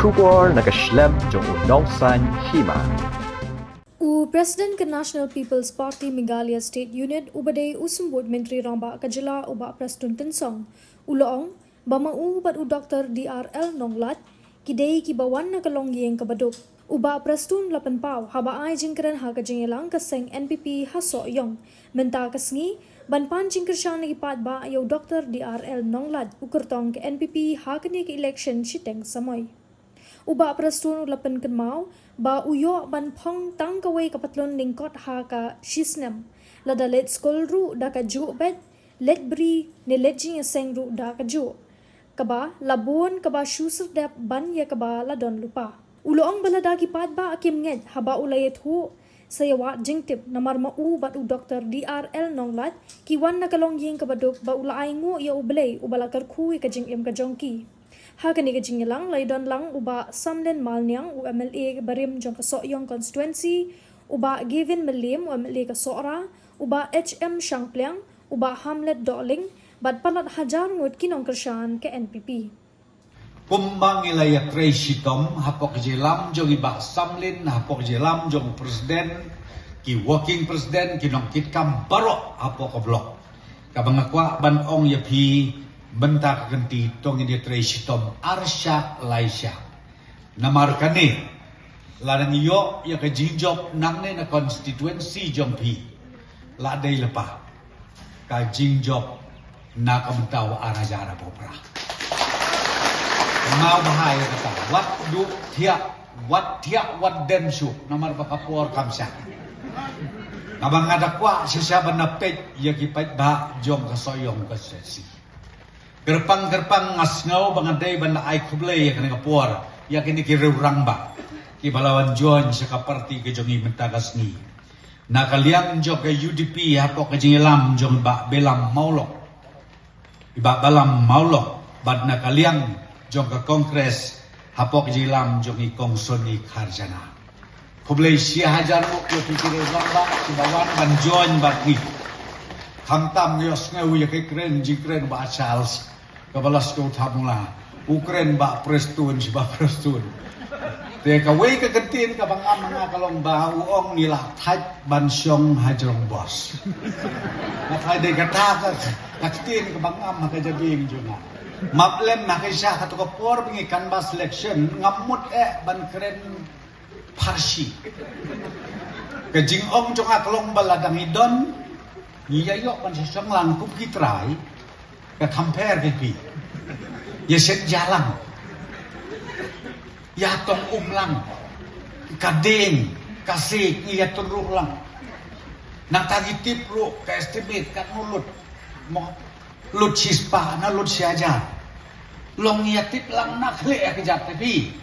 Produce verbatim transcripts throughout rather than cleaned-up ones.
Khubor na ka shlem jong u nongsaiñ hima. U President ka National People's Party Meghalaya State Unit uba dei u symbud Myntri Rangbah ka jylla u Bah Prestone Tynsong u la ong ba ma u bad u Doktor D R L Nonglait ki dei kiba wan na ka longïing kaba duk. U Bah Prestone la pynpaw haba ai jingkren ha ka jingïalang ka seng N P P ha Sohiong mynta ka sngi ban pan jingkyrshan na ki paidbah ïa u Doktor D R L Nonglait u kyrtong ka N P P ha kane ka election shiteng samoi. U Bah Prestone u la pynkynmaw ba u ïoh ban phong tang kawei ka patlun lyngkot ha ka shisnem, lada leit skul ruh da kajuh beit, leit bri ne leit jingïaseng ruh da kajuh, kaba la bun kaba shu serdep ban ïa kaba la don lypa. U la ong ba lada ki paidbah kim ngeit haba u la ïathuh, sa ïa wad jingtip namar ma u bad u Doktor D R L Nonglait ki wan na ka longïing kaba duk ba u la ainguh ïa U Blei uba la kyrkhu ïa ka jingim ka jong ki. Ha kane ka jingïalang la ïadon lang u Bah Samlin Malniang, u M L A barim jong ka Sohiong constituency, u Bah Gavin Mylliem, u M L A ka Sohra, u Bah H M Shangpliang, u Bah Hamlet Dohling bad palat hajar ngut ki nongkyrshan ka N P P. Kumba ngi la ïatrei shitom hapoh ka jingïalam jong i Bah Samlin, hapoh ka jingïalam jong u President, ki Working President, ki nongkitkam baroh hapoh ka block. Kaba nga kwah ban ong ïa phi, mynta ka kynti to ngin ïatrei shitom ar shah lai shah. Namar kane, lada ngi ïoh ïa ka jingjop nangne na constituency jong phi, la dei lypa ka jingjop na ka mynta u ar hajar arphew phra. Nga bha ïa kata, wat duh thiah, wat thiah, wat dem shuh, namar ba ka por kam shah. Kaba nga da kwah shisha ban da peit ïa ki paidbah jong ka Sohiong constituency. Kyrpang kyrpang nga sngew ba nga dei ban da ai khublei ïa kane ka por ïa kine ki riew rangbah kiba la wan join sha ka party ka jong i mynta ka sngi. Na ka liang jong ka U D P hapoh ka jingïalam jong i Bah Bilam Mawlong, i Bah Bilam Mawlong, bad na ka liang jong ka Congress hapoh ka jingïalam jong i Kong Sony Kharjana. Khublei shi hajar nguh ïa phi ki riew rangbah kiba wan ban join bad ngi. Khamtam ngi ïohsngew ïa ka kren jingkren Bah Charles kaba la sngewthuh mula. U kren Bah Prestone shi Bah Prestone. Te kawei ka kyntien kaba ngam ha nga ka long ba u ong ngi la thait ban shong ha jrong bos. Nga thait dei kata ka, ka kyntien kaba ngam ha ka jabieng jong nga. Map lem ha ka sha kato ka por ba ngi canvass election ngam mut eh ban kren pharshi. Ka jingong jong nga ka long ba la dang i don, ngi ïa ïoh ban sha shong lang kum ki trai, ka compare ki pi. Ïa shet ja lang. Ïa tong um lang. Ka ding, ka sik, ngi ïa tun ruh lang. Nangta ngi tip ruh, ka estimate, ka nulut. Mo, lut shispah na lut shihajar. Long ïa tip lang na khleh ïa ka jat te phi.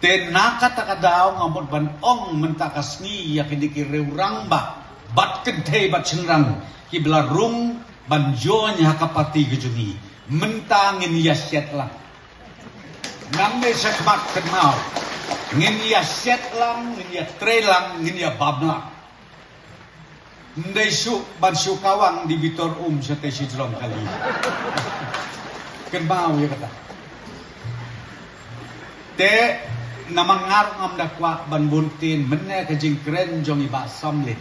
Te na kata ka daw nga mut ban ong mynta ka sngi ïa kine ki riew rangbah bad kynthei bad shynrang kiba la rung ban join ha ka party ka jong ngi. Mynta ngin ïa shet lang. Nang ne sha khmat kynmaw. Ngin ïa shet lang, ngin ïa trei lang, ngin ïa bam lang. Ndei shu ban shu kawang di bitor um sha te shi jrong kali. Kynmaw ïa kata. Te namar nga ruh ngam da kwah ban bun ktien mynne ka jingkren jong i Bah Samlin.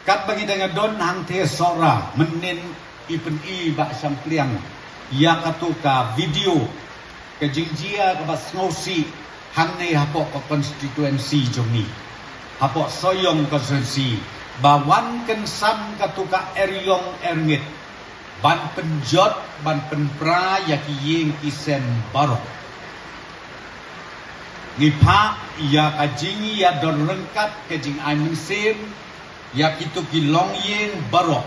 Katba ngi dang ïa don hangtei Sohra mynnin i pyni Bah Shangpliang ïa kato ka video ka jingjia kaba sngewsih hangne hapoh ka constituency jong ngi. Hapoh Sohiong constituency ba wan kynsan kato ka eriong erngit ban pynjot ban pynpra ïa ki ïing ki sem baroh. Ngi phah ïa ka jingïadon ryngkat ka jingai mynsiem ïa kito ki longïing baroh.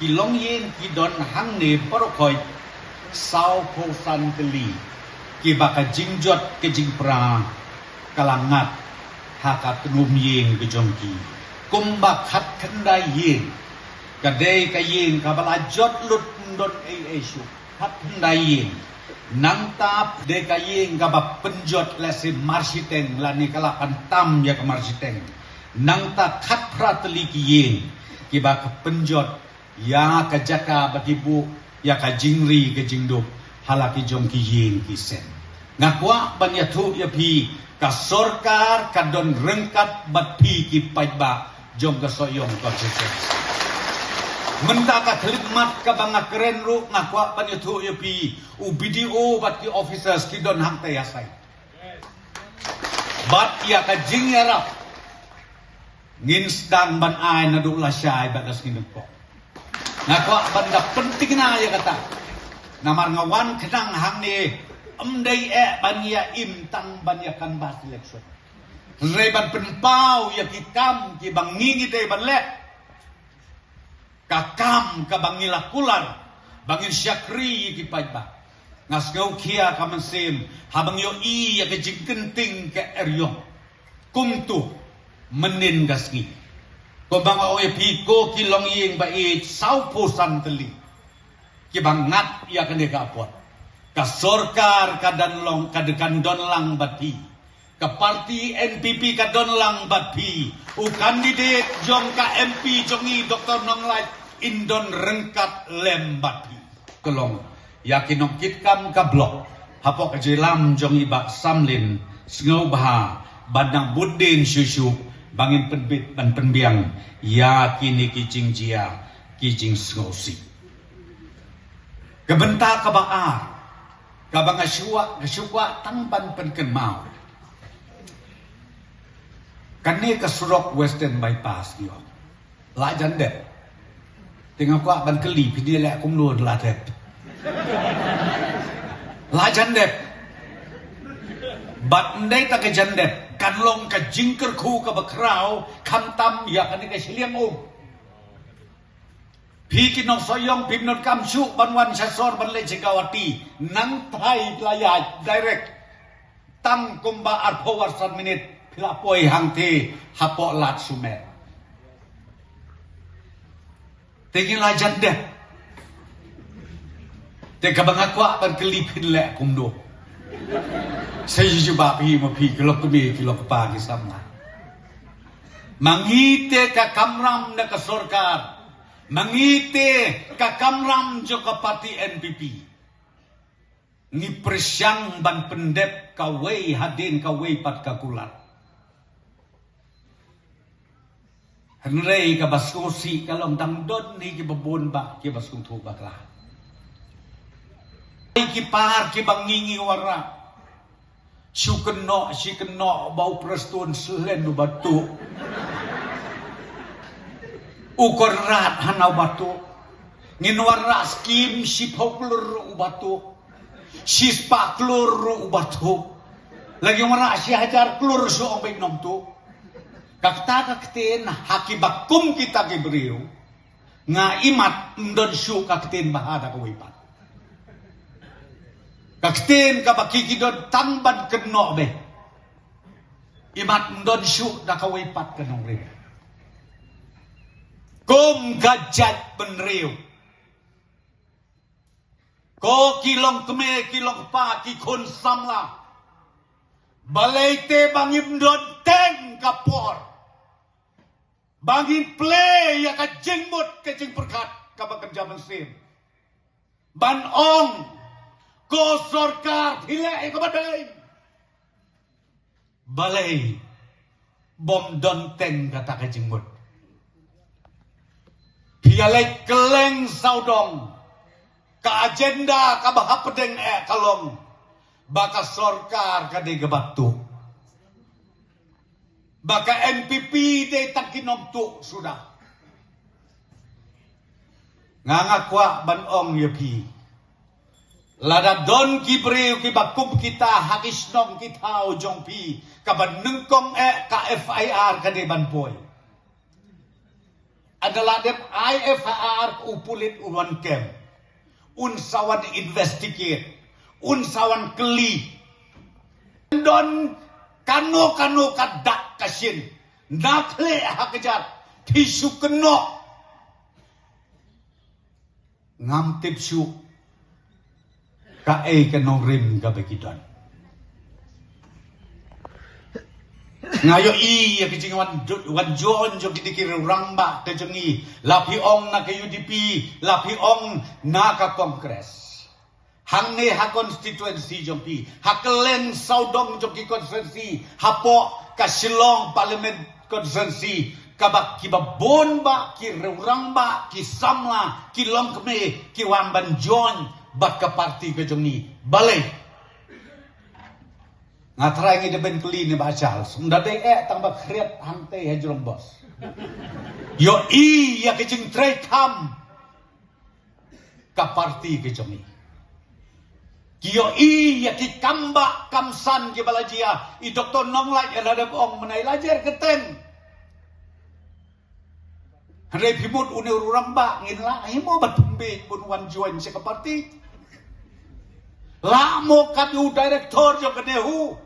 Ki longïing ki don hangne baroh khoit sawphew san tylli kiba ka jingjot ka jingpra ka la ngat ha ka tnum ïing ka jong ki. Kumba khatkhyndai ïing ka dei ka ïing kaba la jot lut, ym don ei ei shuh. Khatkhyndai ïing. Nangta dei ka ïing kaba pynjot lehse marshiteng lane ka la pyntam ïa ka marshiteng. Nangta khatphra tylli ki ïing kiba ka pynjot ïa ka jaka ba ki buh ïa ka jingri ka jingduk. ha la ki jong ki ïing ki sem. Nga kwah ban ïathuh ïa phi, ka sorkar ka don ryngkat bad phi ki paidbah jong ka Sohiong constituency. Mynta ka khyllipmat kaba nga kren ruh, nga kwah ban ïathuh ïa phi, u B D O bad ki officers ki don hangta ïa site. Bad ïa ka jingïarap ngin sdang ban ai naduh lashai bad la sngi nyngkong. Nga kwah ban da pynthikna ïa kata. Namar nga wan khnang hangne, ym dei eh ban ïa im tang ban ïa canvass election. Hynrei ban pynpaw ïa ki kam kiba ngi ngi dei ban leh. Ka kam kaba ngi la kular ba ngin shakri ïa ki paidbah. Nga sngewkhia ka mynsiem haba ngi ïohi ïa ka jingkynting ka eriong. Kumto mynnin ka sngi, kumba nga ong ïa phi, ko ki longïing ba ïeit sawphew san tylli kiba ngat ïa kane ka apot. Ka sorkar ka don lang, ka kan don lang bad phi. Ka parti N P P ka don lang bad phi. U candidate jong ka M P jong ngi, Doctor Nonglait, yn don ryngkat lem bad phi. Ka long ïa ki nongkitkam ka block hapoh ka jingïalam jong i Bah Samlin, sngewbha ban nang bud dien shuh shuh ba ngin pynbit ban pynbiang ïa kine ki jingjia, ki jingsngewsih. Ka bynta kaba ar kaba nga shu kwah, nga shu kwah tang ban pynkynmaw. Kane ka surok Western Bypass ngi ong la jan dep. Te nga kwah ban kylli phi, ne leh kumno la dep? La jan dep. Bad ym dei tang ka jan dep, kan long ka jingkyrkhu kaba khraw khamtam ïa kane ka shiliang um. Phi ki nong Sohiong phim donkam shuh ban wan sha sor ban leit sha Guwahati, nangtai la ïaid direct. Tang kumba arphew arsan minit phi la poi hangtei hapoh Ladsumer. Te ngi la jan dep. Te kaba nga kwah ban kylli phi, leh kumno? Sa ïa jubab hi ma phi ki long kmie ki long kpa ki samla. Ma ngi te ka kamram na ka sorkar, ma ngi te ka kamram jong ka parti N P P, ngi pyrshang ban pyndep kawei hadien kawei pat ka kular. Hynrei kaba sngewsih ka long dang don hi kiba bun bha kiba sngewthuh bakla. Ki par kiba ngi ngi wanrah, shu kynnoh shi kynnoh ba u Prestone Tynsong uba tuh, u Conrad Hanna uba tuh. Ngin wanrah skim shiphew klur uba tuh, shispah klur uba tuh. Lagi wanrah shi hajar klur shu ong beit ym tuh. Kata ka ktien ha kiba kum kita ki briew, nga imat ym don shuh ka ktien bha da kawei pat. Ka ktien kaba ki ki don tang ban kynnoh beit. Imat ym don shuh da kawei pat ka nongrim. Kum ka jaitbynriew, ko ki long kmie ki long kpa ki khun samla, balei te ba ngim don teng ka por ba ngin plie ïa ka jingmut ka jingpyrkhat kaba kynja mynsiem? Ban ong, ko sorkar, phi leh ïa kaba dei. Balei bym don teng kata ka jingmut? Phi ïa leit kylleng sawdong, ka agenda kaba hapdeng eh ka long ba ka sorkar ka dei kaba tuh, ba ka N P P dei tang ki nongtuh suda. Nga nga kwah ban ong ïa phi, lada don ki briew kiba kum kita ha ki shnong ki thaw jong phi, kaba nyngkong eh ka F I R ka dei ban poi. Ynda la dep ai F I R, u pulit un wan kem, un sa wan investigate, un sa wan kylli. Don kano kano ka dak ka shin, na khleh ha kjat, phi shu kynnoh. Ngam tip shuh kaei ka nongrim kaba ki don. Nga ïohi ïa ka jingwan ju-, wan jon jong kine ki rangbah ka jong ngi, la phi ong na ka U D P, la phi ong na ka Congress. Hangne ha constituency jong phi, ha kylleng sawdong jong ki constituency, hapoh ka Shillong Parliament constituency, kaba kiba bun ba ki rangbah, ki samla, ki longkmie, ki wan ban join bad ka party ka jong ngi. Balei? Nga tharai ngi da ban kylli ne Bah Charles. Ym da dei eh tang ba khriat hangtei ha jrong bos. Ïohi ïa ka jingtrei kam ka party ka jong ngi. Ki ïohi ïa ki kam ba kam san kiba la jia. I Doktor Nonglait ïa la dep ong mynne la jer kyrteng. Hynrei phi mut une u rangbah ngin lah hi mo ba thung beit bun wan join sha ka party. Lah mo kat u director jong ka NEHU.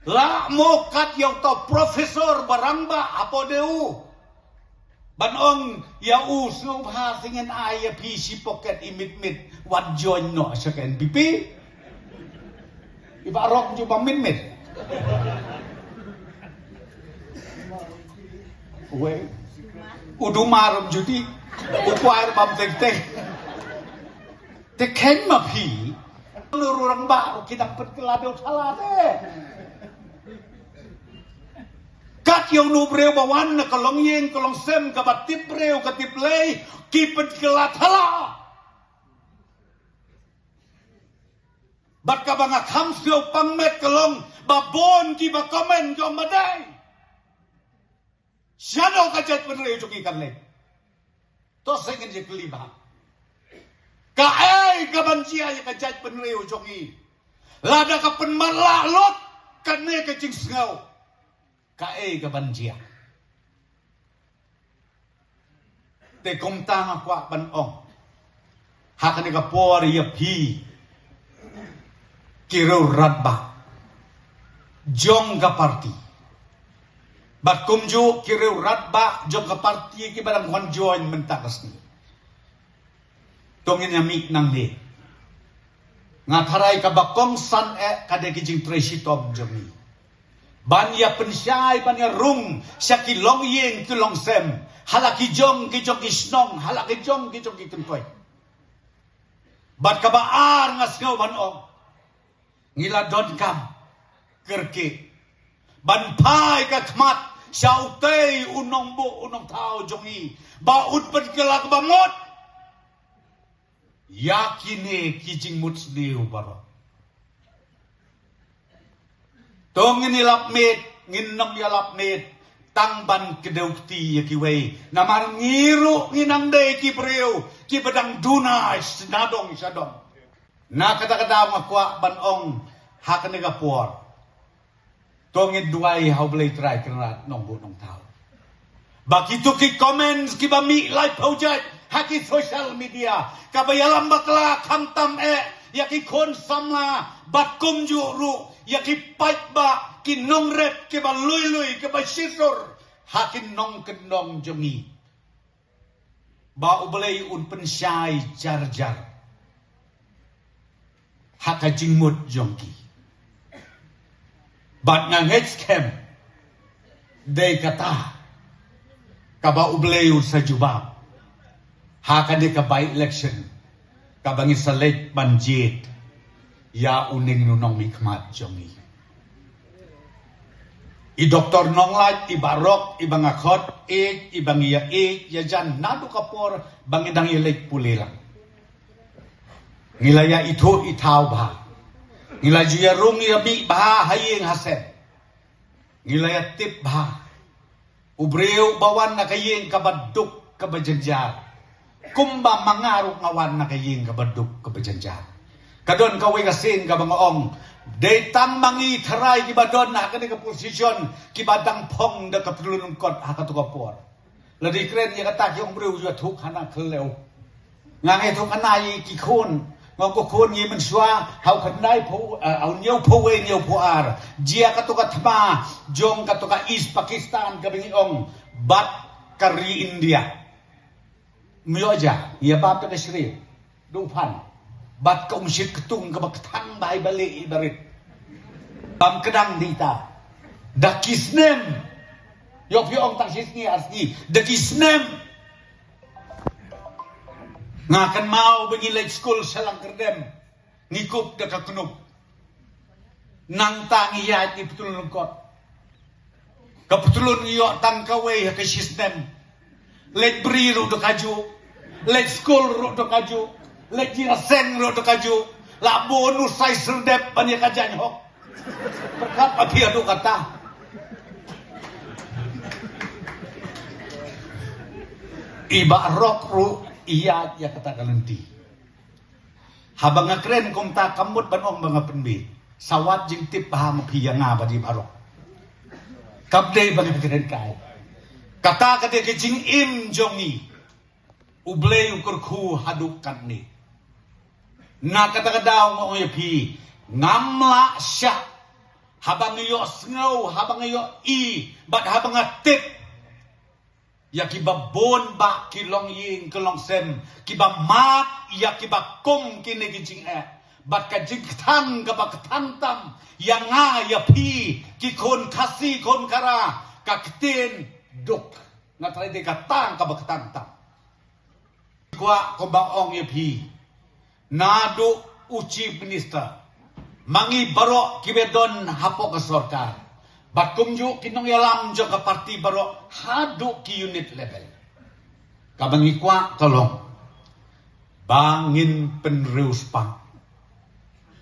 Lah mo kat ïa uta u professor ba rangbah hapoh NEHU. Ban ong ïa u sngewbha sngewbha ïa phi shi pocket i mit mit wan join noh sha ka NPP. I Bah Rok ju bam mit mit. Wei. U Duma rum juti. U Kwai bam tek tek. Te kheiñ ma phi. Lu ru rangbah u ki dang pynkylla dewthala te. Kat ïa u nu briew ba wan na ka longïing ka longsem kaba tip briew ka tip lei ki pynkylla thala. Bad kaba nga kham sngewpang met ka long ba bun kiba comment jong ba dei. Shano ka jaitbynriew jong ngi kan leh? To sngewbha ngin ïa kylli bha. Kaei kaban jia ïa ka jaitbynriew jong ngi? Lada ka pynmatlah lut kane ka jingsngew. Kaei kaban jia? Te kumta nga kwah ban ong ha kane ka por ïa phi ki riew rangbah jong ka party. Bad kumjuh ki riew rangbah jong ka party kiba dang wan join mynta ka sngi. To ngin ïa mih nangne. Nga tharai kaba kongsan eh ka dei ki jingtrei shitom jong ngi. Ban ïa pynshai, ban ïa rung sha ki longïing ki longsem. Ha la ki jong ki jong ki shnong, ha la ki jong ki jong ki kynthei. Bad kaba ar nga sngew ban ong. Ngi la donkam kyrkieh ban phai ka khmat sha utei u nongbuh u nongthaw jong ngi ba un pynkylla kaba mut ïa kine ki jingmut sniew baroh. To ngin ïalap miet, ngin nym ïalap miet tang ban kdew kti ïa kiwei. Namar ngi ruh ngi nang dei ki briew kiba dang duna sha dong sha dong. Na kata ka daw nga kwah ban ong ha kane ka por. To ngin duwai ha U Blei Trai Kynrad Nongbuh Nongthaw. Ba kito ki comments kiba mih laiphew jait ha ki social media kaba ïalam bakla khamtam eh ïa ki khun samla bad kumjuh ruh ïa ki paidbah ki nongrep kiba lui lui kiba shisur ha ki nongkyndong jong ngi. Ba U Blei un pynshai jar jar ha ka jingmut jong ki. Bad nga ngeit skhem dei kata kaba U Blei un sa jubab ha kane ka by election kaba ngi sa leit ban jied ïa u ning u nongmihkhmat jong ngi. I Doktor Nonglait, i Bah Rok, i ba nga khot ïeit, i ba ngi ïa ïeit ïa jan naduh ka por ba ngi dang ïa leit pule lang. Ngi la ïa ithuh ithaw bha. Ngi la ju ïa rung ïa mih bha ha ïing ha sem. Ngi la ïa tip bha. U briew ba wan na ka ïing kaba duk kaba jynjar. Kumba ma nga ruh nga wan na ka ïing kaba duk kaba jynjar. Ka don kawei ka sien kaba nga ong. Dei tang ma ngi tharai kiba don ha kane ka position kiba dang phong da ka pynlyngkot ha kato ka por. Lada kren ïa kata ki ong briew ïathuh khana khlem. Nga ngi thuh khana ïa ki khun. Nga ong ko khun ngi mynshuwa ha u khyndai phew, eh, ha u hynñiew phew wei hynñiew phew ar. Jia kato ka thma jong kato ka East Pakistan kaba ngi ong bad ka ri India. Myo ja, ïa bam ta ka shri. Duphan. Bad ka umshit ktung kaba ktang bai bale i barit. Bam kedang dita. Da ki snem. Ïoh phi ong tang shi sngi ar sngi. Da ki snem. Nga kynmaw ba ngi leit skul sha Langkyrdem, ngi kup da ka knup. Nangta ngi ïaid ngi patlun lyngkot. Ka patlun ngi ïoh tang kawei ha ka shisnem. Leit bri ruh da kajuh. Leit skul ruh da kajuh. Leit jingïaseng ruh da kajuh. La bun u Sai Serdep ban ïa ka jaiñ hok. Pyrkhat ba phi haduh kata. I Bah Rok ruh i ïaid ïa kata ka lynti. Haba nga kren kumta kam mut ban ong ba nga pynbeit. Sa wad jingtip bha ma phi ïa nga bad i Bah Rok. Kam dei ba nga kren kai. Kata ka dei ka jingim jong ngi. U Blei u kyrkhu haduh katne. Na kata ka daw nga ong ïa phi, ngam lah shah. Haba nga ïohsngew, haba nga ïohi, bad haba nga tip ïa kiba bun bah ki longïing ki longsem, kiba mad ïa kiba kum kine ki jingeh. Bad ka jingkthang kaba kthang tam ïa nga ïa phi, ki khun Khasi khun Khara, ka ktien duk. Nga tharai dei ka tang kaba kthang tam. Kwah kumba ong ïa phi, naduh u Chief Minister, ma ngi baroh kiba don hapoh ka sorkar, bad kumjuh ki nongïalam jong ka party baroh haduh ki unit level, kaba ngi kwah ka long ba ngin pynriewspah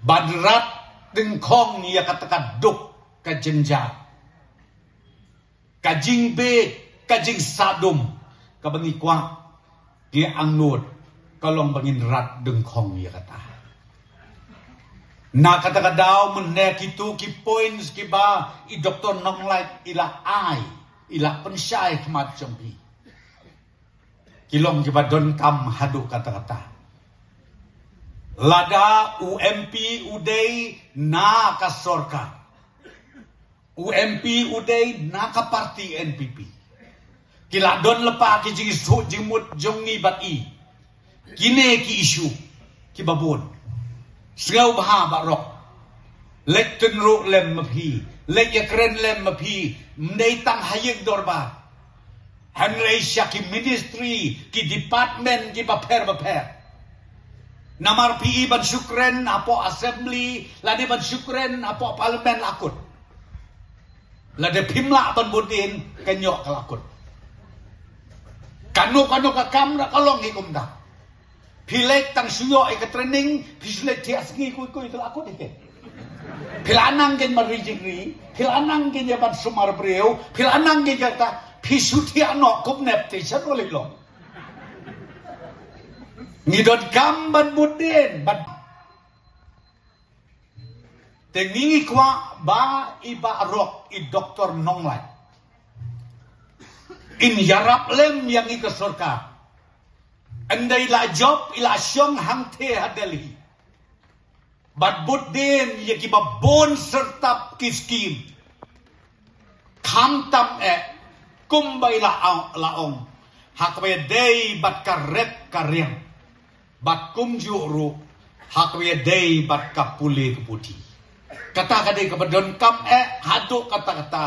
ban rat dyngkhong ïa kata ka duk, ka jynjar, ka jingbit, ka jingsahdum, kaba ngi kwah, ngi angnud, ka long ba ngin rat dyngkhong ïa kata. Na kata ka daw mynne kitu ki points kiba i Doktor Nonglait i la ai, i la pynshai khmat jong phi, ki long kiba donkam haduh katta katta. Lada u M P u dei na ka sorkar, u M P u dei na ka party N P P, ki la don lypa ki jingsuh jingmut jong ngi bad i. Kine ki issue kiba bun. Sngewbha Bah Rok, leit tynruh lem ma phi, leit ïakren lem ma phi, ym dei tang ha ïing dorbar, hynrei sha ki ministry, ki department kiba pher bapher. Namar phi i ban shu kren hapoh assembly lane ban shu kren hapoh parliament la kut. Lada phim lah ban bud dien, kan ïoh ka la kut. Kano kano ka kam ruh ka long hi kumta. Phi leit tang shu ïoh ïa ka training, phi shu leit thiah sngi khuid khuid ka la kut hi ke. Phi la nang kein ban ri jingri, phi la nang kein ïa ban sumar briew, phi la nang kein kata, phi shu thiah noh kum nep te sha to leit long. Ngi donkam ban bud dien, ban Te ngi ngi kwah ba i Bah Rok, i Doktor Nonglait, in ïarap lem ïa ngi ka sorkar. Ynda i la jop, i la shong hangtei ha Delhi, bad bud dien ïa kiba bun syrtap ki skim. Khamtam eh, kumba i la ong, la ong, ha kaba ïadei bad ka rep ka riang, bad kumjuh ruh ha kaba ïadei bad ka pule ka puthi. Kata ka dei kaba donkam eh haduh katta katta,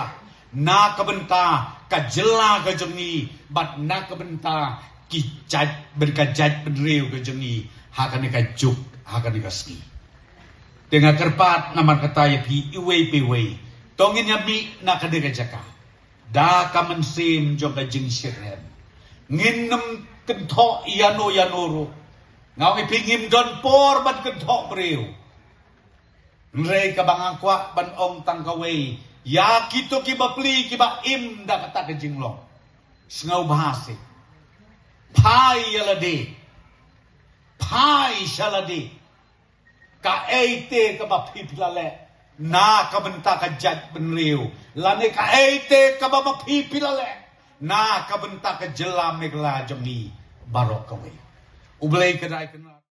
na ka bynta ka jylla ka jong ngi, bad na ka bynta ki jait, bad ka jaitbynriew ka jong ngi, ha kane ka juk, ha kane ka sngi. Te nga kyrpad namar kata ïa phi iwei pa iwei, to ngin ïa mih na kane ka jaka da ka mynsiem jong ka jingshitrhem. Ngin ym kynthoh ïano ïano ruh. Nga ong ïa phi, ngim don por ban kynthoh briew. Hynrei kaba nga kwah ban ong tang kawei ïa kito kiba pli, kiba im da kata ka jinglong. Sngewbha seh, phai ïa lade, phai sha lade. Kaei te kaba phi phi la leh na ka bynta ka jaitbynriew, lane kaei te kaba ma phi phi la leh na ka bynta ka jylla Meghalaya jong ngi baroh kawei. U Blei ka dei kane.